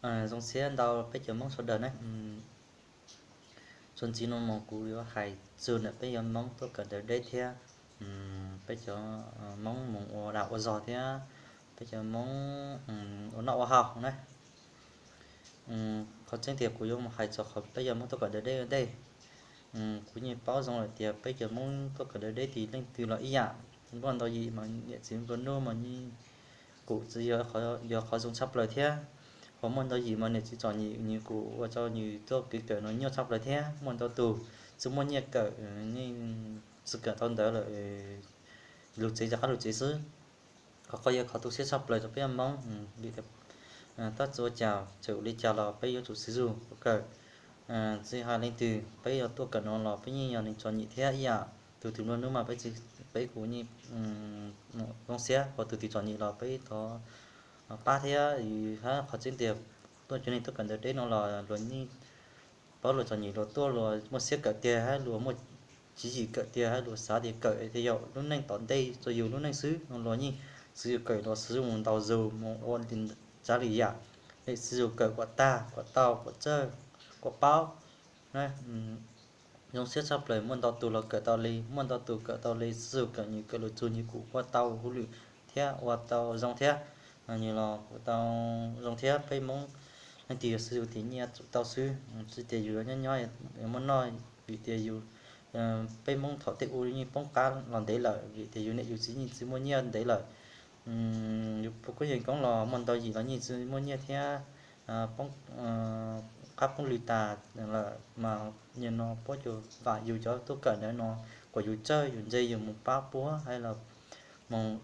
Zoo siab ntau peb cov Hmoob sawv daws na. Txuas ntxiv no mus kuv yuav hais txog ntawm peb cov Hmoob tuaj kawm ntawv deb thiab peb cov Hmoob mus ua dag ua zog thiab peb cov Hmoob ua noj ua haus na. Qhov tseeb tiag kuv yuav mus hais txog qhov peb cov Hmoob tuaj kawm ntawv deb deb. Kuv yeej paub zoo lawm tias peb cov Hmoob tuaj kawm ntawv deb ces leej twg los ib yam. Muaj ntau yim mas niam txiv nplua nuj mas yeej kuj tsis yog qhov zoo tshaj plaws thiab. Ho muaj ntau yim mas niam txiv txom nyem nws kuj ua rau nws tuaj kev kawm no nyuaj tshaj plaws thiab. Muaj ntau tus tsis muaj nyiaj kawm, yeej tsis kawm tau ntawv lawm, lug tsev rov qab lug tsev xwb. Qhov ko yog qhov tu siab tshaj plaws rau peb Hmoob, vim tab tsis ua cas txawm li cas los peb yuav tsum siv zug kawm. Tsis hais leej twg peb yuav tuaj kawm no los peb yeej yog neeg txom nyem thiab ib yam. Tus twg nplua nuj mas peb kuj yeej zoo siab, ho tus twg txom nyem los peb thov pab thiab. Hab qhov tseeb tiag tuaj cov neeg tuaj kawm ntawv deb no los luag yeej paub luag txom nyem, luag tuaj luag muaj siab kawm tiag hab luag muaj tswv yim kawm tiag hab luag xav tias kawm tias yog lub neej tom ntej rau yus lub neej xwb no luag yeej siv zug kawm los siv zug mus ntaus zug mus ua tsav li yam, siv zug kawm kom tag kom tau kom txawj kom paub. Zoo siab tshaj plaws muaj ntau tus los kawm tau li, muaj ntau tus kawm tau li, siv zug kawm nws kawm lug txug nws kuj ua tau hauj lwm thiab ua tau zoo thiab. Nws los kuj tau zoo thiab, peb Hmoob leej twg yog siv zug tias nyiaj tsum tau xwb, tsis tias yus nyob nyob muaj noj, vim tias yus, peb Hmoob thaum tej u yeej poob qab los ntev lawm vim tias yus niam yus txiv yeej tsis muaj nyiaj ntev lawm. Yus puas koob yeej koob los muaj ntau yim los yeej tsis muaj nyiaj thiab, poob qab poob lw tas lawm mas nim no puab cua vam yus cov tuaj kawm ntawv no kom yus txawj yus ntse yus mus pab puab hab los mus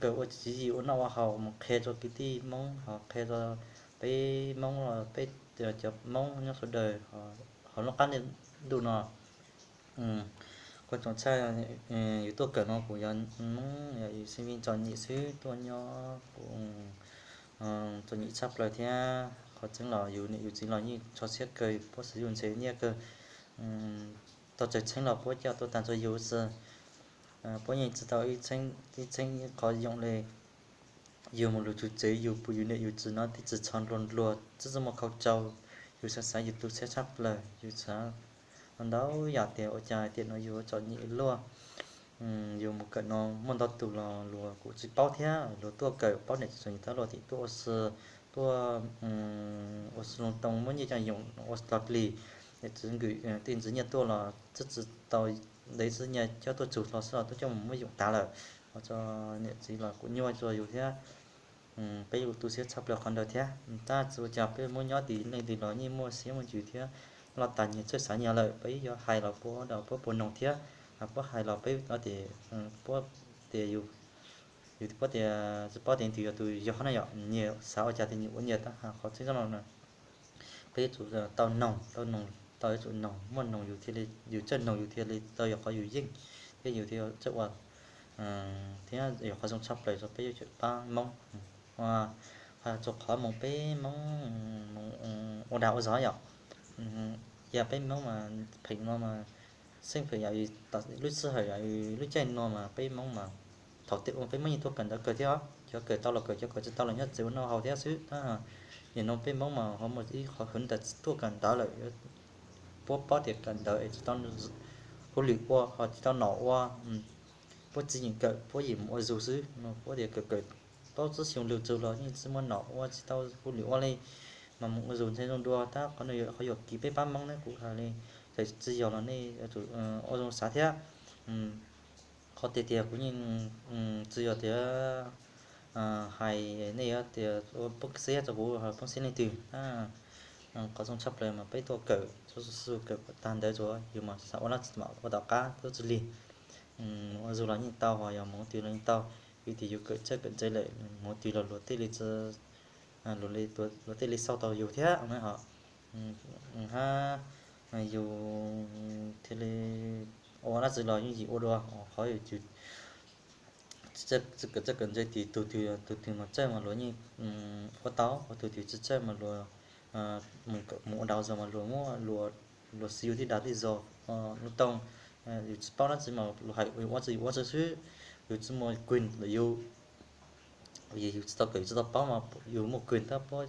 kawm ua tswv yim ua noj ua haus mus qhia rau kwv tij Hmoob ho qhia rau peb Hmoob los peb cov Hmoob nyob sawv daws ho lub qab ntuj no. Kuv tsoom tshaj, yus tuaj kawm no kuv yog Hmoob, yog yus xib fwb txom nyem xwb tuaj nyob kuv txom nyem tshaj plaws thiab. Qhov tseeb los yus niam yus txiv los yeej tso siab kawg, puab siv zug ntshe nyiaj kawg, tau tsawg txheeb los puab coj tuaj tag rau yus xwb. Puab yeej tsis tau ib txheeb ib qho yoom li. Yus mus lug txug tsev yus pum yus niam yus txiv no twb tsis txhob nplua nplua, txawj txawj muaj khau tsau, yus xav xav yus tu siab tshaj plaws, yus xav ntau yam tias ua cas tiam no yus txom nyem luaj. Yus mus kawm no muaj ntau tus los luag kuj tsis paub thiab, luag tuaj kawm paub niam txiv txom nyem tab luag thiaj tuaj ua si, tuaj ua si loo too muab nyiaj coj yoom ua tag plig, niam txiv tej ntxiv nyiaj tuaj los txawj tsis tau ntev xwb nyiaj coj tuaj txug hlo xwb los tuaj coj mus muab yoom tas lawm, ua rau niam txiv los kuj nyuaj rau yus thiab. Peb yuav tu siab tshaj plaws qhov ntawd thiab. Tab tsis ua cas peb Hmoob nyob tim leej twg los yeej muaj siab muaj ntsws thiab, loj tas nyias txawj xav nyias lawm, peb yuav hais los puab puas noog thiab, puab hais los peb tias, puab tias yus, yus puab tias tsis paub tias leej twg yog tus yog na yom, nyias xav ua cas tias nyias ua nyias tab qhov tseeb no peb yuav tsum tau noog, tau noog, tau yuav tsum noog, muaj noog yus thiaj li, yus txawj noog yus thiaj li tau yog qhov yus yeej thiab yus thiaj txawj ua thiab yog qhov zoo tshaj plaws rau peb yuav tsum pab Hmoob. Ho rau qhov mus peb Hmoob mus ua dag ua zog yom, yog peb Hmoob mas pheem no mas xeeb pheem yog lub sij hawm yog lub caij no mas peb Hmoob mas thaum tej ua peb Hmoob yeej tuaj kawm ntawv kawg thiab, cov kawm tau los kawm, cov kawm tsis tau los nyob tsev ua noj haus thiab xwb. Nim no peb Hmoob mas ho muaj ib qhov hwv ntawm tsis tuaj kawm ntawv lawm, puab paub tias kawm ntawv es tsis tau hauj lwm ua ho tsis tau nom ua, puab tsis yeem kawm, puab yeem mus ua zug xwb no, puab tias kawm kawm paub txib xyoo lug txug los yeej tsis muaj nom ua, tsis tau hauj lwm ua li, mas mus ua zug ntshe zoo dua. Tab qhov no yog qhov yuam kev peb pab Hmoob ne, kuv hais li, txawm tsis yog los nej yuav tsum ua zoo xav thiab. Qhov tiag tiag kuv yeej tsis yog tias hais nej yuav tias ua poob siab rau kuv, poob siab leej twg. Qhov zoo tshaj plaws mas peb tuaj kawm, kawm tag ntawd tsuav yus mas xav ua lab tsi mam ua tom qab tub tsi lig. Mus ua zug los yeej tau, ho yog mus ua twg los yeej tau, vim tias yus kawm txawj kawm ntse lawm, mus ua twg los luag tej li, luag tej li xauj tau yus thiab na ho. Hab yus thiaj li ua dab tsi los yeej yim ua dua, qhov yus txawj kawm txawj kawm ntse tim tug twg, tug twg mas txawj mas luag yeej ua tau, ho tug twg tsis txawj mas luag mus ua dag zog mas luag muab luag siv yus tej dag tej zog lub tooj. Yus tsis paub dab tsi mas luag hais yus ua tsi yus ua tsi xwb, yus tsis muaj kwg ntawm yus. Yus tsis tau kawm yus tsis tau paub mas yus muaj kwg tab puab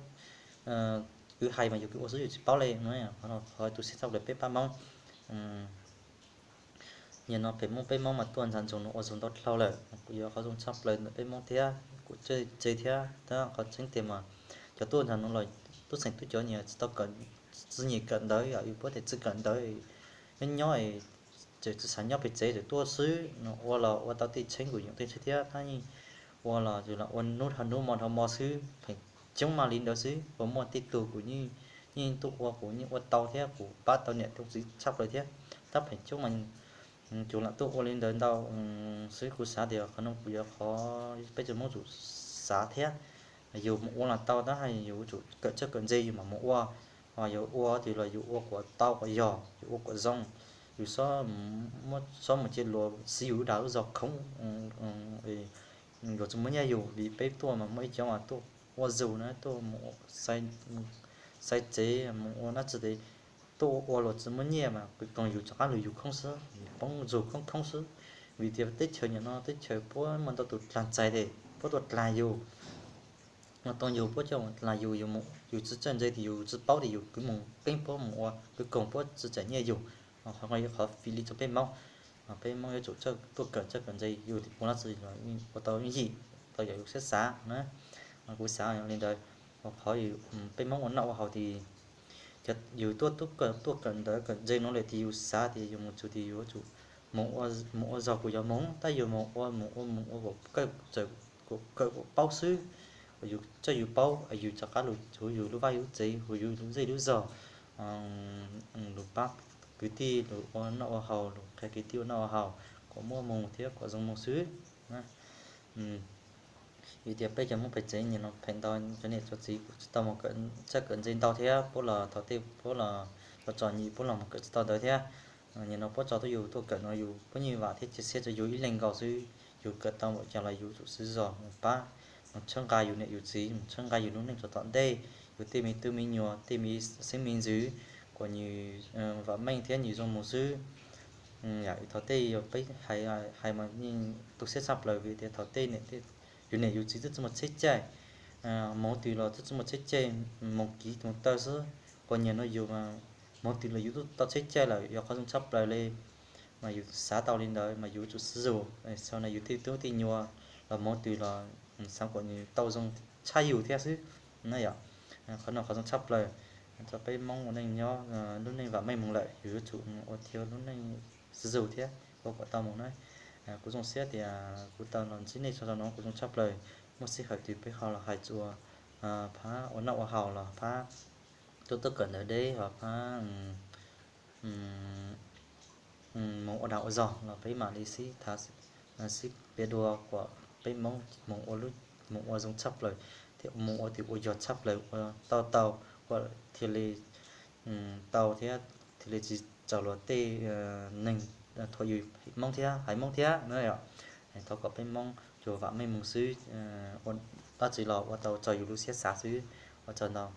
Wb hais mas yus kuj ua xwb yus tsis paub li no. Qhov no qhov tu siab tshaj plaws peb pab Hmoob. Nim no peb Hmoob, peb Hmoob mas tuaj ntxhais ntxoog no ua zug ntau dhau lawm, kuj yog qhov zoo tshaj plaws ntawm peb Hmoob thiab kuj txhawj ntse thiab. Tab qhov tseeb tiag mas cov tuaj ntxhais no los tub xeem tub cov nyias tsis tau kawm, txwj nyiam kawm ntawv, yog yus puab tias txwj kawm ntawv nyob nyob es txawm tsis xav nyob pem tsev txawm tuaj xwb no, ua los ua tau tej tsheb nkaus yoom tej tsheb thiab tab yeej ua los yus los ua hnub dhau hnub hmo dhau hmo xwb, pheej coob mas li ntawd xwb. Ua muaj tej tug kuv yeej tuaj ua, kuv yeej ua tau thiab kuv pab tau niam tau txiv tshaj plaws thiab, tab pheej coob mas cuag lam tuaj ua li ntawd ntau xwb. Kuv xav tias qhov no kuj yog qhov peb tsoom Hmoob tsum xav thiab. Yus mus ua los tau tab sis yus tsum kawm txawj kawm ntse yus mam mus ua. Yus ua twg los yus ua kom tau kom yog, yus ua kom zoo. Yus xob mus cia luag siv yus lub dag lub zog khoob, luag tsis muaj nyiaj yus. Vim peb tuaj mas muaj ib cov mas tuaj ua zug na, tuaj mus xaiv tsev mus ua dab tsi tes tuaj ua ua luag tsis muaj nyiaj mas kuj koom yus rov qab lug yus khoob xwb, poob zug khoob khoob xwb. Vim tias teb chaws nim no teb chaws puab muaj ntau tus dlag txais tes puab tuaj dlag yus, no too yus puab coj dlag yus, yus tsis txawj ntse tes yus tsis paub tes yus kwv mus qeeb puab mus ua, kwv koom puab tsis txais nyiaj yus. Qhov no yog qhov fim li rau peb Hmoob. Peb Hmoob yuav tsum tuaj kawm txawj kawm ntse, yus ua dab tsi los ua tau yooj yim, tau yog yus siab xav na. Kuv xav li ntawd, qhov peb Hmoob ua noj ua haus tes yus tuaj tuaj kawm ntawv kawm ntse no lawm tes yus xav tias yus mus txug tes yus yuav tsum mus ua zog kuj yog mus, tab yus mus ua mus ua mus ua kom kawm kom paub xwb, kom yus txawj yus paub, yus rov qab lug huv yus lub vaj lub tsev, huv yus lub zej lub zog, lug pab kwv tij lug ua noj ua haus, lug qhia kwv tij ua noj ua haus kom muaj moog thiab kom zoo moog xwb. Vim tias peb cov Hmoob pem tsev nim no pheej ntau cov niam cov txiv kuj tsis tau mus kawm txawj kawm ntse ntau thiab, puab los thaum tej puab los tso tso nyim puab los mus kawm tsis tau ntawv thiab. Nim no puab tso tuaj yus tuaj kawm no yus puab yeej vam thiab cia siab rau yus ib leeg nkaus xwb. Yus kawm tau npaum cas los yus tsum siv zog mus pab, mus txhawb nqa yus niam yus txiv, mus txhawb nqa yus lub neej rau tom ntej, yus tej me tub me nyuam tej me xeeb me ntxwv, kom nws vam meej thiab nws zoo mus xwb. Yam thaum tej yog peb hais mas yeej tu siab tshaj plaws vim tias thaum tej yus niam yus txiv twb tsis muaj tsheb caij, moog twg los twb tsis muaj tsheb caij, moog kiv moog taw xwb. Qhov nim no yus moog twg los yus twb tau tsheb caij lawm, yog qhov zoo tshaj plaws li. Mas yus xav tau li ntawd mas yus tsum siv zog, sau na yus tej tub tej nyuam los moog twg los xaav kom nws tau zoo tshaj yus thiab xwb na yom. Qhov no qhov zoo tshaj plaws rau peb Hmoob ua neej nyob lub neej vam meej moog lawm yus yuav tsum ua thiab lub neej siv zog thiab ua kom tau moog na. Kuv zoo siab tias kuv tau los ntsib nej tso rau no kuv zoo tshaj plaws. Muaj sij hawm twg peb ho los hais txuas phab ua noj ua haus los phab tuaj tuaj kawm ntawv deb los phab moog ua dag ua zog los peb mam li sib thav sib piav dua kom peb Hmoob moog ua zoo tshaj plaws thiab moog ua twg ua yog tshaj plaws ua tau tau ua thiaj li tau thiab thiaj li tsis txaus luag tej neeg thuam yus Hmoob thiab haiv Hmoob thiab na yom. Thov kom peb Hmoob tsuas vam meej moog xwb, ua dab tsi los ua tau raws yus lub siab xav xwb. Ua tsaug ntau.